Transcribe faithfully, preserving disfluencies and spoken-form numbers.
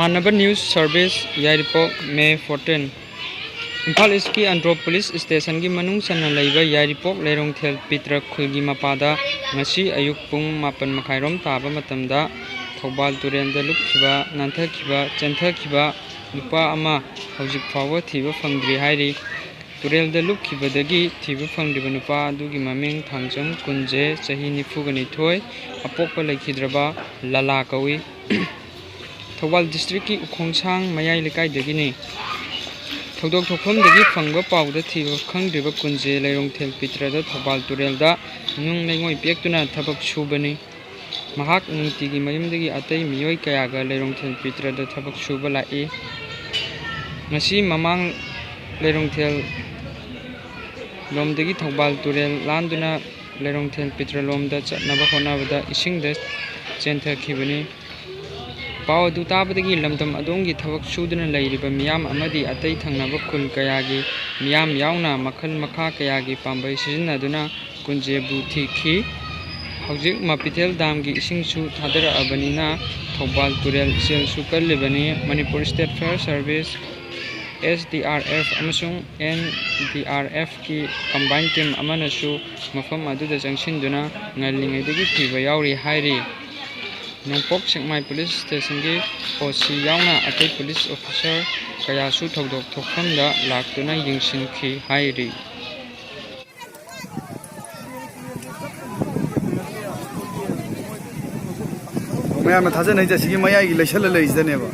ꯃꯥꯟꯅꯕ news service, ꯌꯥꯏꯔꯤꯄꯣꯛ, ꯃꯦ fourteen. Imphal ꯏꯁꯀꯤ Andro police ꯁ꯭ꯇꯦꯁꯟꯒꯤ ꯃꯅꯨꯡ ꯆꯟꯅ ꯂꯩꯕ ꯌꯥꯏꯔꯤꯄꯣꯛ ꯂꯩꯔꯣꯡꯊꯦꯜ ꯄꯤꯇ꯭ꯔ ꯈꯨꯜꯒꯤ ꯃꯄꯥꯗ ꯉꯁꯤ ꯑꯌꯨꯛ ꯄꯨꯡ ꯃꯥꯄꯟ ꯃꯈꯥꯏꯔꯣꯝ ꯇꯥꯕ ꯃꯇꯝꯗ ꯊꯧꯕꯥꯜ ꯇꯨꯔꯦꯜꯗ ꯂꯨꯞꯈꯤꯕ, ꯅꯥꯟꯊꯈꯤꯕ, ꯆꯦꯟꯊꯈꯤꯕ ꯅꯨꯄꯥ ꯑꯃ ꯍꯧꯖꯤꯛ ꯐꯥꯎꯕ ꯊꯤꯕ ꯐꯪꯗ꯭ꯔꯤ ꯍꯥꯏꯔꯤ꯫ ꯇꯨꯔꯦꯜꯗ ꯂꯨꯞꯈꯤꯕꯗꯒꯤ ꯊꯤꯕ ꯐꯪꯗ꯭ꯔꯤꯕ ꯅꯨꯄꯥ ꯑꯗꯨꯒꯤ ꯃꯃꯤꯡ ꯊꯥꯡꯖꯝ ꯀꯨꯟꯖꯦ, ꯆꯍꯤ ꯅꯤꯐꯨꯒ ꯅꯤꯊꯣꯏ, ꯑꯄꯣꯛꯄ ꯂꯩꯈꯤꯗ꯭ꯔꯕ ꯂꯂꯥ ꯀꯧꯏ꯫ ꯊꯧꯕꯥꯜ ꯗꯤꯁꯇ꯭ꯔꯤꯛꯀꯤ ꯎꯈꯣꯡꯁꯥꯡ ꯃꯌꯥꯏ ꯂꯩꯀꯥꯏꯗꯒꯤꯅꯤ꯫ ꯊꯧꯗꯣꯛ ꯊꯣꯛꯐꯝꯗꯒꯤ ꯐꯪꯕ ꯄꯥꯎꯗ ꯊꯤꯕ ꯈꯪꯗ꯭ꯔꯤꯕ ꯀꯨꯟꯖꯦ ꯂꯩꯔꯣꯡꯊꯦꯜ ꯄꯤꯇ꯭ꯔꯗ ꯊꯧꯕꯥꯜ ꯇꯨꯔꯦꯜꯗ ꯅꯨꯡ ꯂꯩꯉꯣꯏ ꯄꯦꯛꯇꯨꯅ ꯊꯕꯛ ꯁꯨꯕꯅꯤ꯫ ꯃꯍꯥꯛ ꯅꯨꯡꯇꯤꯒꯤ ꯃꯌꯨꯝꯗꯒꯤ ꯑꯇꯩ ꯃꯤꯑꯣꯏ ꯀꯌꯥꯒ ꯂꯩꯔꯣꯡꯊꯦꯜ ꯄꯤꯇ꯭ꯔꯗ ꯊꯕꯛ ꯁꯨꯕ ꯂꯥꯛꯏ꯫ ꯉꯁꯤ ꯃꯃꯥꯡ ꯂꯩꯔꯣꯡꯊꯦꯜ ꯂꯣꯝꯗꯒꯤ ꯊꯧꯕꯥꯜ ꯇꯨꯔꯦꯜ ꯂꯥꯟꯗꯨꯅ ꯂꯩꯔꯣꯡꯊꯦꯜ ꯄꯤꯇ꯭ꯔ ꯂꯣꯝꯗ ꯆꯠꯅꯕ ꯍꯣꯠꯅꯕꯗ ꯏꯁꯤꯡꯗ ꯆꯦꯟꯊꯈꯤꯕꯅꯤ꯫ ꯄꯥꯎ ꯑꯗꯨ ꯇꯥꯕꯗꯒꯤ ꯂꯝꯗꯝ ꯑꯗꯣꯝꯒꯤ ꯊꯕꯛ ꯁꯨꯗꯨꯅ ꯂꯩꯔꯤꯕ ꯃꯤꯌꯥꯝ ꯑꯃꯗꯤ ꯑꯇꯩ ꯊꯪꯅꯕ ꯈꯨꯜ ꯀꯌꯥꯒꯤ ꯃꯤꯌꯥꯝ ꯌꯥꯎꯅ ꯃꯈꯜ ꯃꯈꯥ ꯀꯌꯥꯒꯤ ꯄꯥꯝꯕꯩ ꯁꯤꯖꯤꯟꯅꯗꯨꯅ ꯀꯨꯟꯖꯦꯕꯨ ꯊꯤꯈꯤ꯫ ꯍꯧꯖꯤꯛ ꯃꯄꯤꯊꯦꯜ ꯗꯥꯝꯒꯤ ꯏꯁꯤꯡꯁꯨ ꯊꯥꯗꯔꯛꯑꯕꯅꯤꯅ ꯊꯧꯕꯥꯜ ꯇꯨꯔꯦꯜ ꯏꯆꯦꯜꯁꯨ ꯀꯜꯂꯤꯕꯅꯤ꯫ Manipur state fire service, S D R F ꯑꯃꯁꯨꯡ ꯑꯦꯟ ꯗꯤ ꯑꯥꯔ ꯑꯦꯐꯀꯤ ꯀꯝꯕꯥꯏꯟ ꯇꯤꯝ ꯑꯃꯅꯁꯨ ꯃꯐꯝ ꯑꯗꯨꯗ ꯆꯪꯁꯤꯟꯗꯨꯅ ꯉꯜꯂꯤꯉꯩꯗꯒꯤ ꯊꯤꯕ ꯌꯥꯎꯔꯤ ꯍꯥꯏꯔꯤ꯫ ꯅꯣꯡꯄꯣꯛ ꯁꯦꯛꯃꯥꯏ ꯄꯨꯂꯤꯁ ꯁ꯭ꯇꯦꯁꯟꯒꯤ ꯑꯣ ꯁꯤ ꯌꯥꯎꯅ ꯑꯇꯩ ꯄꯨꯂꯤꯁ ꯑꯣꯐꯤꯁꯥꯔ ꯀꯌꯥꯁꯨ ꯊꯧꯗꯣꯛ ꯊꯣꯛꯐꯝꯗ ꯂꯥꯛꯇꯨꯅ ꯌꯦꯡꯁꯤꯟꯈꯤ ꯍꯥꯏꯔꯤ꯫ ꯃꯌꯥꯝꯅ ꯊꯥꯖꯅꯩꯁꯦ ꯑꯁꯤꯒꯤ ꯃꯌꯥꯏꯒꯤ ꯂꯩꯁꯜꯂ ꯂꯩꯁꯤꯗꯅꯦꯕ꯫